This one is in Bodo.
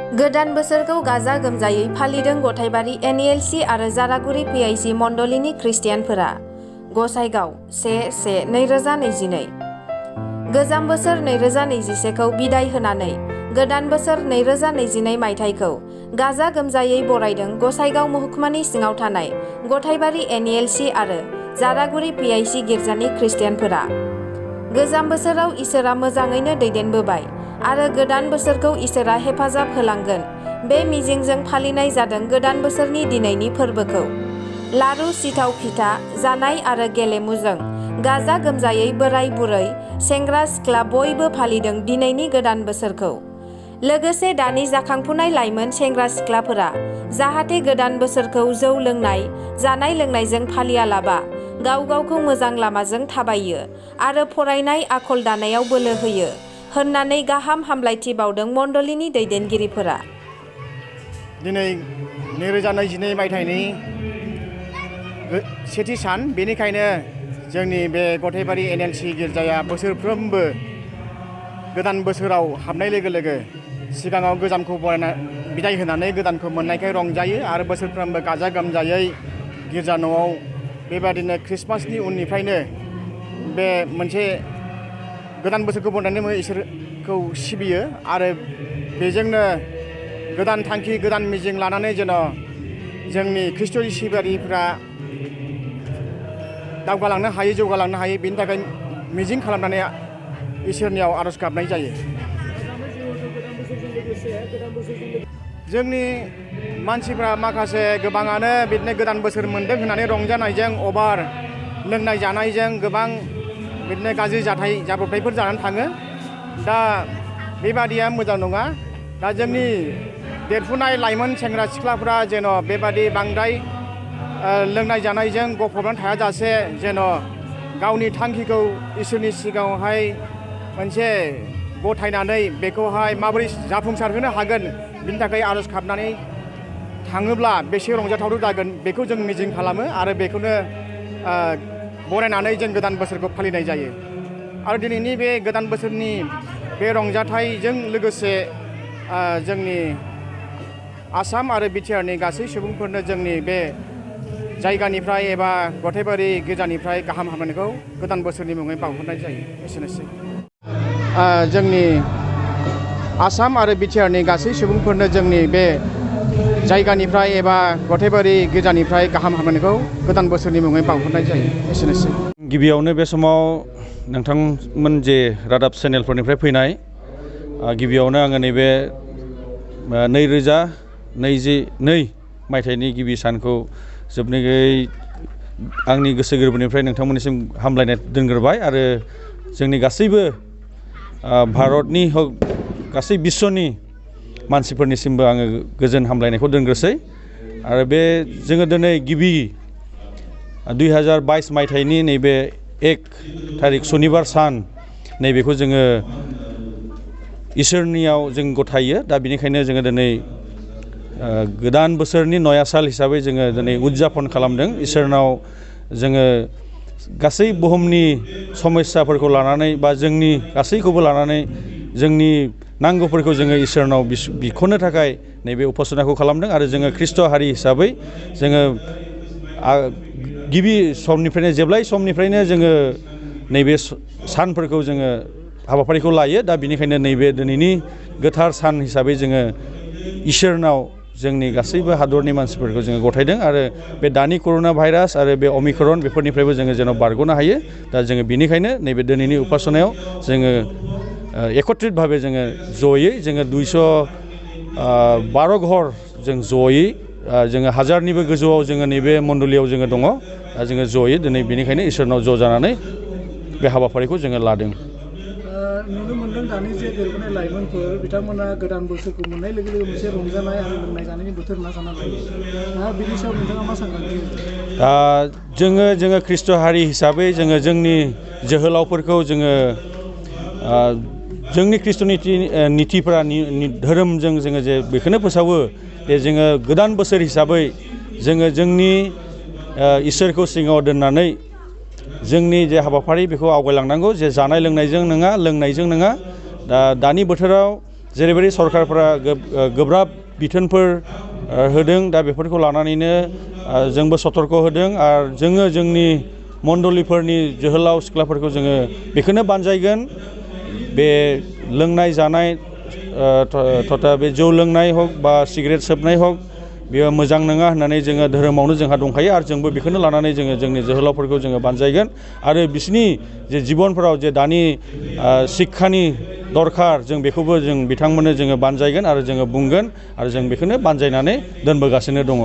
गोदान बोसोरखौ गाजा गोमजायै फालिदों गथायबारि NELC आरो जारागुरि PIC मण्डलीनि ख्रिस्टियानफोरा। गसाइगाव 1/1/2022 गोजाम बोसोर 2021खौ बिदाय होनानै गोदान बोसोर 2022 मायथाइखौ गाजा गोमजायै बरायदों गसाइगाव महकुमानि सिङाव थानाय गथायबारि NELC आरो जारागुरि PIC गिर्जानि ख्रिस्टियानफोरा। गोजाम बोसोराव इसोरा मोजाङैनो दैदेनबोबाय आरो गोदान बोसोरखौ इसोरा हेफाजाब होलांगोन बे मिजिंजों फालिनाय जादों गोदान बोसोरनि दिनैनि फोरबोखौ। लारु सिथाव फिथा जानाय आरो गेलेमुजों गाजा गोमजायै बोराय बुरै सेंग्रा सिख्ला बयबो फालिदों दिनैनि गोदान बोसोरखौ। लोगोसे दानि जाखांफुनाय लाइमोन सेंग्रा सिख्लाफोरा जाहाथे गोदान बोसोरखौ जौ लोंनाय जानाय लोंनायजों फालियालाबा गाव गावखौ मोजां लामाजों थाबायो आरो फरायनाय आखल दानायाव बोलो होयो होननानै गाहाम हामलायथि बावदों मण्डलीनि दैदेनगिरिफोरा। दिनै 2022 मायथाइनि सेथि सान, बेनिखायनो जोंनि बे गथायबारि NELC गिर्जाया बोसोरफ्रोमबो गोदान बोसोराव हाबनाय लोगो लोगो सिगाङाव गोजामखौ बरायना बिदाय होनानै गोदानखौ मोननायखाय रंजायो आरो बोसोरफ्रोमबो गाजा गोमजायै गिर्जा न'आव बेबादिनो ख्रिस्टमासनि उननिफ्रायनो बे मोनसे गोदान बोसोरखौ बरायनानै इसोरखौ सिबियो आरो बेजोंनो गोदान थांखि गोदान मिजिं लानानै जेन' जोंनि ख्रिस्ट'नि सिबियारिफ्रा दावगालांनो हायो जौगालांनो हायो बेनि थाखाय मिजिं खालामनानै इसोरनियाव आर'ज गाबनाय जायो। जोंनि मानसिफ्रा माखासे गोबाङानो बिदिनो गोदान बोसोर मोन्दों होननानै रंजानायजों अभार लोंनाय जानायजों गोबां बिदिनो गाज्रि जाब्रबथायफोर जानानै थाङो। दा बेबादिया मोजां नङा। दा जोंनि देरफुनाय लाइमोन सेंग्रा सिख्लाफ्रा जेन' बेबादि बांद्राय लोंनाय जानायजों गफबनानै थायाजासे जेन' गावनि थांखिखौ इसोरनि सिगाङावहाय मोनसे गथायनानै बेखौहाय माबोरै जाफुंसारहोनो हागोन बिनि थाखाय आर'ज गाबनानै थाङोब्ला बेसे रंजाथाव जागोन बेखौ जों मिजिं खालामो आरो बेखौनो बरायनानै जों गोदान बोसोरखौ फालिनाय जायो। आरो दिनैनि बे गोदान बोसोरनि बे रंजाथाइजों लोगोसे जोंनि आसाम आरो BTRनि गासै सुबुंफोरनो जोंनि बे जायगानिफ्राय एबा गथायबारि गिर्जानिफ्राय गाहाम हामलायनायखौ गोदान बोसोरनि मुङै बावहरनाय जायो। एसेनोसै। जोंनि आसाम आरो BTRनि गासै सुबुंफोरनो जोंनि बे जायगानिफ्राय एबा गथायबारि गिर्जानिफ्राय गाहाम हामलायनायखौ गोदान बोसोरनि मुङै बावहरनाय जायो। एसेनोसै। गिबियावनो बे समाव नोंथांमोन जे रादाब चेनेलफोरनिफ्राय फैनाय गिबियावनो आङो नैबे 2022 मायथाइनि गिबि सानखौ जोबनायै आंनि गोसो गोरबोनिफ्राय नोंथांमोननिसिम हामलायनाय दोनग्रोबाय आरो जोंनि गासैबो भारतनि हक गासै बिश्वनि मानसिफोरनिसिमबो आङो गोजोन हामलायनायखौ दोनग्रोसै। आरो बे जोङो दिनै गिबि 2022 मायथाइनि नैबे 1 थारिख सनिबार सान नैबेखौ जोङो इसोरनियाव जों गथायो। दा बेनिखायनो जोङो दिनै गोदान बोसोरनि नया साल हिसाबै जोङो दिनै उदजापन खालामदों। इसोरनाव जोङो गासै बुहुमनि समस्याफोरखौ लानानै बा जोंनि गासैखौबो लानानै जोंनि नांगौफोरखौ जोङो इसोरनाव बिख'नो थाखाय नैबे उपासनाखौ खालामदों आरो जोङो ख्रिस्ट' हारि हिसाबै जोङो गिबि समनिफ्रायनो जेब्लाय समनिफ्रायनो जोङो नैबे सानफोरखौ जोङो हाबाफारिखौ लायो। दा बेनिखायनो नैबे दिनैनि गोथार सान हिसाबै जोङो इसोरनाव जोंनि गासैबो हादरनि मानसिफोरखौ जोङो गथायदों आरो बे दानि कर'ना भाइरास आरो बे अमिक्रन बेफोरनिफ्रायबो जोङो जेन' बारग'नो हायो। दा जोङो बेनिखायनो नैबे दिनैनि उपासनायाव जोङो एकत्रित भाबै जोङो जयै जोङो 212 घर जों जयै जोङो 1000निबो गोजौआव जोङो नैबे मण्डलीयाव जोङो दङ। दा जोङो जयै दिनै बेनिखायनो इसोरनाव ज' जानानै बे हाबाफारिखौ जोङो लादों। नुनो मोनदों दानि जे देरबोनाय लाइमोनफोर बिथांमोना गोदान बोसोरखौ मोननाय लोगो लोगो मोनसे रंजानाय आरो लोंनाय जानायनि बोथोर होनना सानना लायो। दा बिनि सायाव नोंथाङा मा सानखांथि? जोङो ख्रिस्ट' हारि हिसाबै जोङो जोंनि जोहोलावफोरखौ जोङो जोंनि ख्रिस्ट' नितिफोरा धोरोमजों जोङो जे बेखौनो फोसावो जे जोङो गोदान बोसोर हिसाबै जोङो जोंनि इसोरखौ सिगाङाव दोननानै जोंनि जे हाबाफारि बेखौ आवगायलांनांगौ जे जानाय लोंनायजों नङा लोंनायजों नङा दानि बोथोराव जेरैबायदि सरकारफोरा गोब्राब बिथोनफोर होदों दा बेफोरखौ लानानैनो जोंबो सतर्क होदों आरो जोङो जोंनि मण्डलिफोरनि जोहोलाव सिख्लाफोरखौ जोङो बेखौनो बानजायगोन बे लोंनाय जानाय तथा बे जौ लोंनाय हक बा सिगारेट सोबनाय हक बेयो मोजां नङा होननानै जोङो धोरोमावनो जोंहा दंखायो आरो जोंबो बेखौनो लानानै जोङो जोंनि जोहोलावफोरखौ जोङो बानजायगोन आरो बिसोरनि जे जिबनफोराव जे दानि शिक्षानि दरखार जों बेखौबो जों बिथांमोननो जोङो बानजायगोन आरो जोङो बुंगोन आरो जों बेखौनो बानजायनानै दोनबोगासिनो दङ।